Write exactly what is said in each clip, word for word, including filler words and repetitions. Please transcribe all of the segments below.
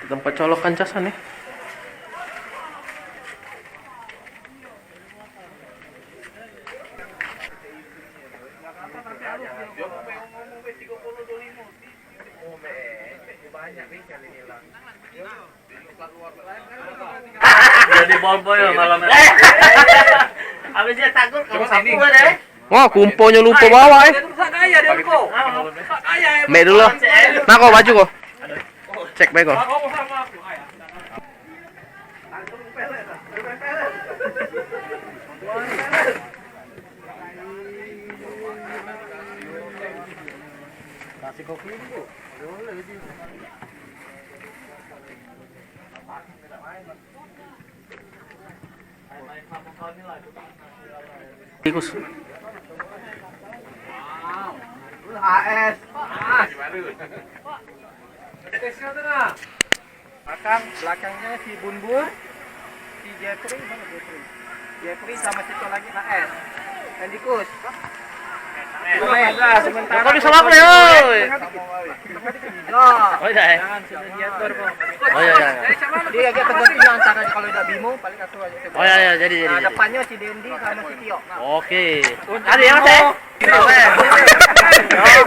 Tempat colokan casan nih. Jadi boboy lah malam ini. Habis dia takut kamu sapu deh. Wah, kumponyo lupo bawa eh. Mek dulu. Nah, kau baju kau. Cek bae kau. Kasih kopi dulu. Tikus. Belakang, belakangnya si Bunbur, si Jeffrey, mana Jeffrey? Jeffrey sama situ lagi H S. Andikus. Sementara kau bisa apa ya? Oh iya. Oh iya, iya. Dia agak tergantung antara kalau udah Bimo paling satu aja. Oh iya, iya, jadi, jadi. Nah, jadi. Depannya si Dendi sama si Tio. Oke. Ada yang saya?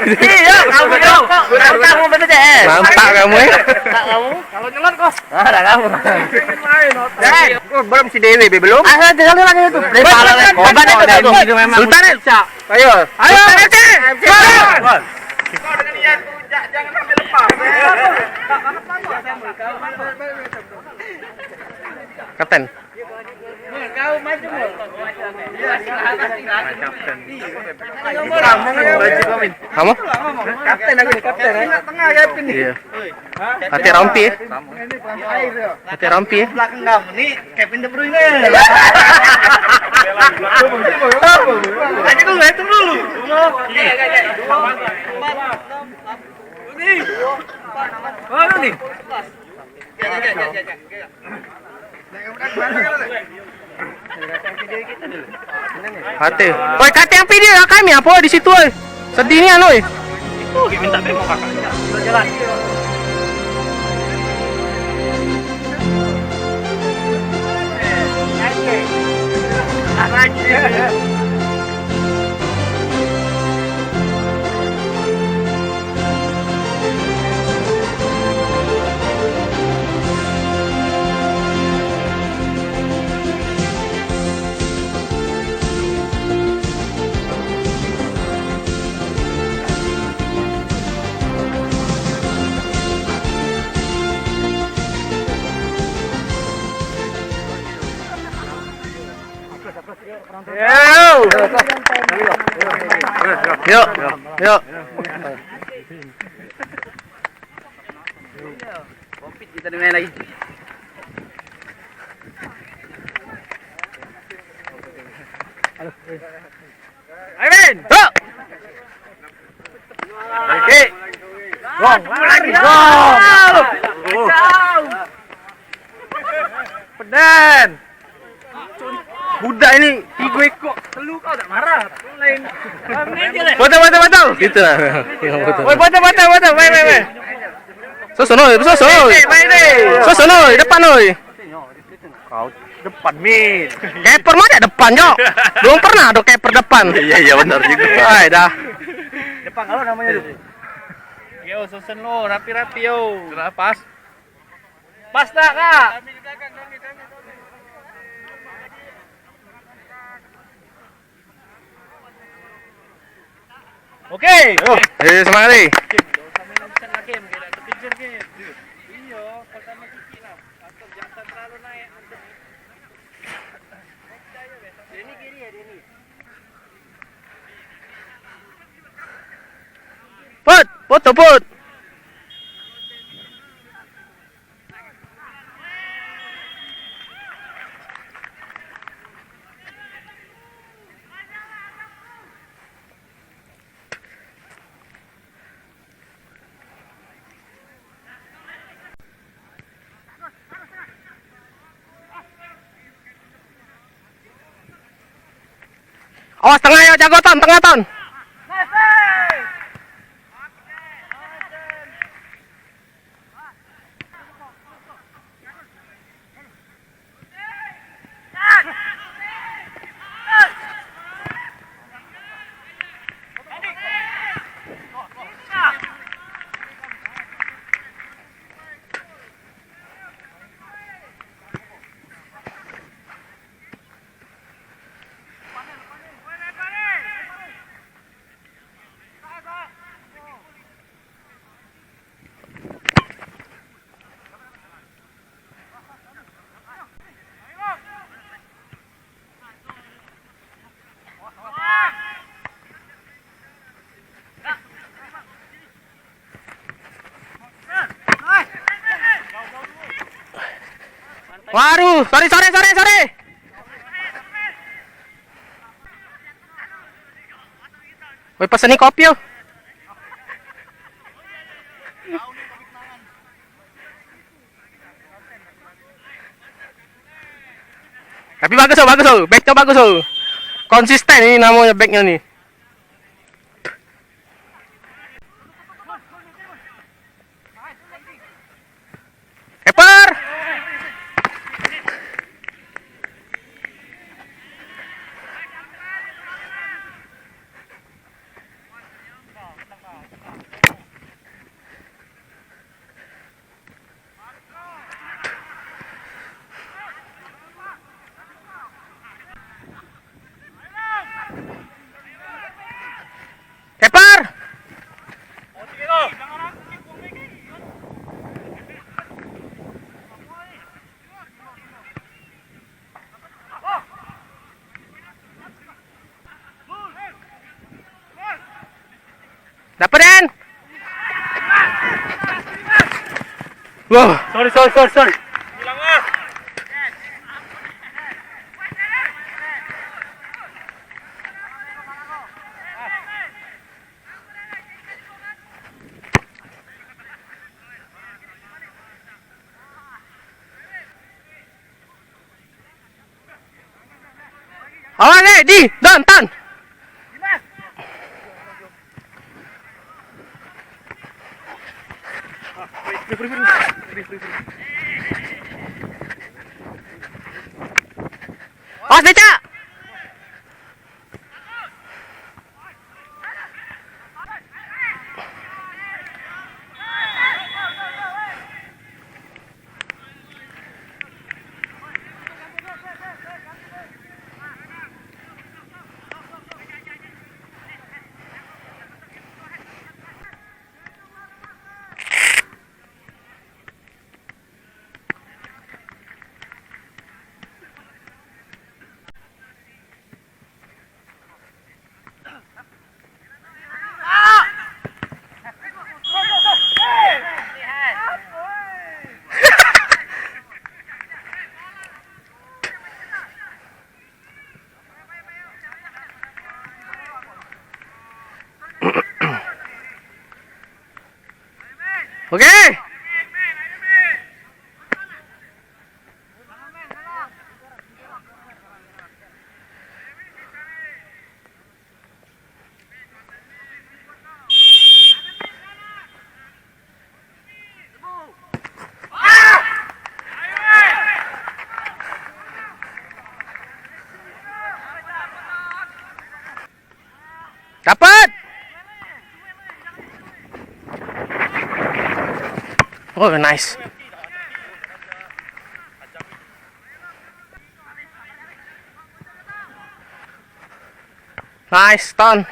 Iya, kamu yo. Kamu B P J S. Nampak kamu eh. Tak kamu. Kalau nyelot kok. Ah, tak kamu. Pengen main otak. Oh, belum si Dewi, Be, belum? Ah, jangan lagi itu. Hebat itu tuh. Sultan itu. Ayo. Ayo. Sultan itu. Kau dengan Ian tuh, ja-, jangan sampai lepas. Kapten. Kamu? Kapten aku ni, kapten, eh. Iya. Hati rompi, eh. Hati rompi, eh. Belakang kamu ni Kevin De Bruyne. Aja dulu, itu dulu. Mana ni? Kate. Oi, kate yang video lah kami apa di situ oi. Sedih nian oi. Itu minta demo kakaknya. Jalan. Yuk, yuk. Covid kita dengar lagi. Amin. Yuk. Oke. Wong, lari. Wong. Peden. Budak ini tigo ekok, telu kau tak marah. Lain. Foto, foto, foto. Gitu lah. Foto. Woi, foto, foto, foto. Mai, mai, mai. Sosono, sosono. Eh, eh, mai deh. Sosono, depan oi. Kau depan, Min. Keeper mah dak depan, Jok. Belum pernah ada keeper depan. Iya, iya, benar juga. Ai dah. Depan kalau namanya tu. Yo, susun lo rapi-rapi yo. Sudah pas. Pas tak, Kak? Oke. Yo, eh, semangat ni. Put, put, put. Awas tengah yo, jago Ton, tengah Ton. Nice, nice. Nice, nice. Waduh, sorry, sorry, sorry, sorry. Woi, pesen ni kopi yo. Tapi bagus, oh, bagus, oh. Backnya bagus, oh. Konsisten ini namanya backnya nih. Keeper. Keeper. Dapet, Den? Wah. Sorry, sorry, sorry, sorry. Awas, eh, di, Don, Tan. Awas, becak. Oke. Dapet. Oh, nice. Nice, Ton.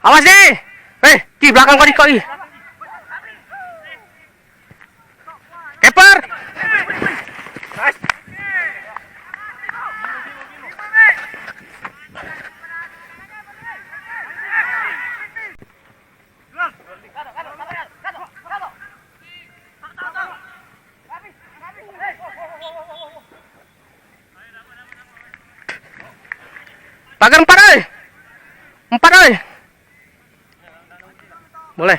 Awas, Di. Eh, Ki, belakang kau, Di, kau, Di. Keeper. Pagar empat, oi. Empat, oi. Boleh.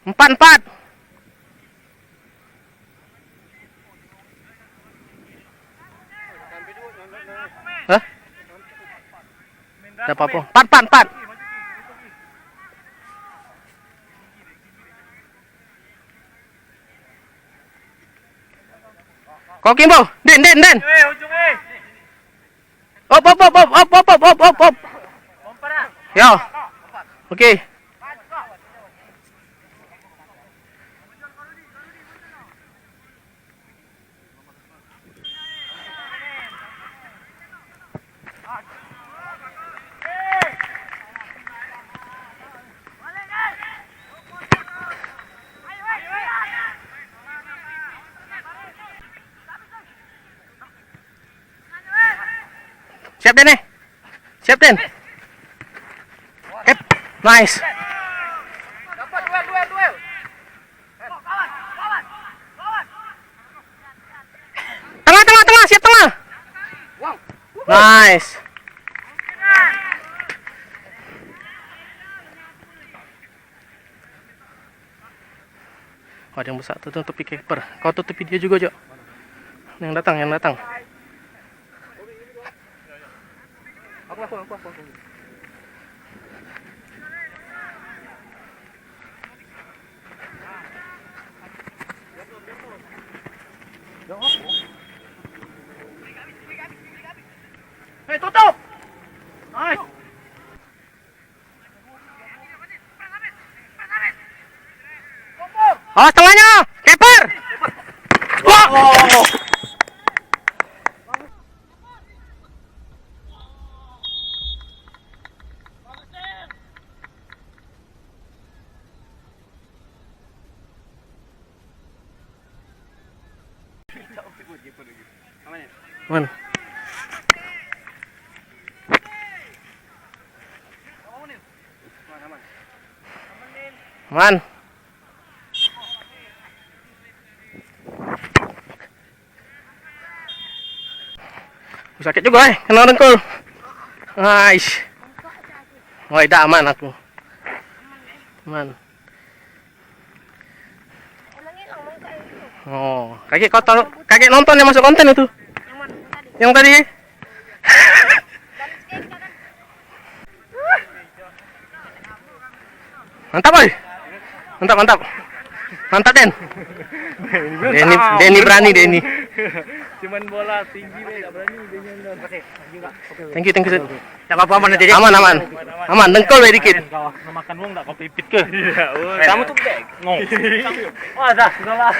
Empat, empat. Hah? Dak apa-apa. Empat, empat, empat. Kau Kimbo, Den, Den, Den. Op, op, op. Yo. Oke. Siap, Den, eh. Siap, Den. Hep. Nice. Tengah, tengah, tengah, siap tengah. Nice. Oh, ada yang besak tu, tutupi keeper. Kau tutupi dia juga, Jok. Yang datang, yang datang. Aku, aku, aku, aku, aku. Hei, tutup! Nice! Awas tengahnya, keeper. Wah. Man. Man. Sakit juga, eh, kena dengkul. Ais. Woi, dah aman aku. Aman. Oh, kagek kau tahu, kagek nonton yang masuk konten itu. Yang tadi. Mantap, oi. Mantap, mantap. Mantap, Den. Denny, Denny berani, Denny. Cuman bola tinggi, weh, tak berani dia nyandar. Thank you, thank you, Sud. Tak apa-apa, aman aja, Jack. Aman, aman. Aman, dengkul bae dikit. Kau nak makan wong tak kau pipit ke? Iya, woi. Kamu tuh bego. Wah, dah, sudah lah.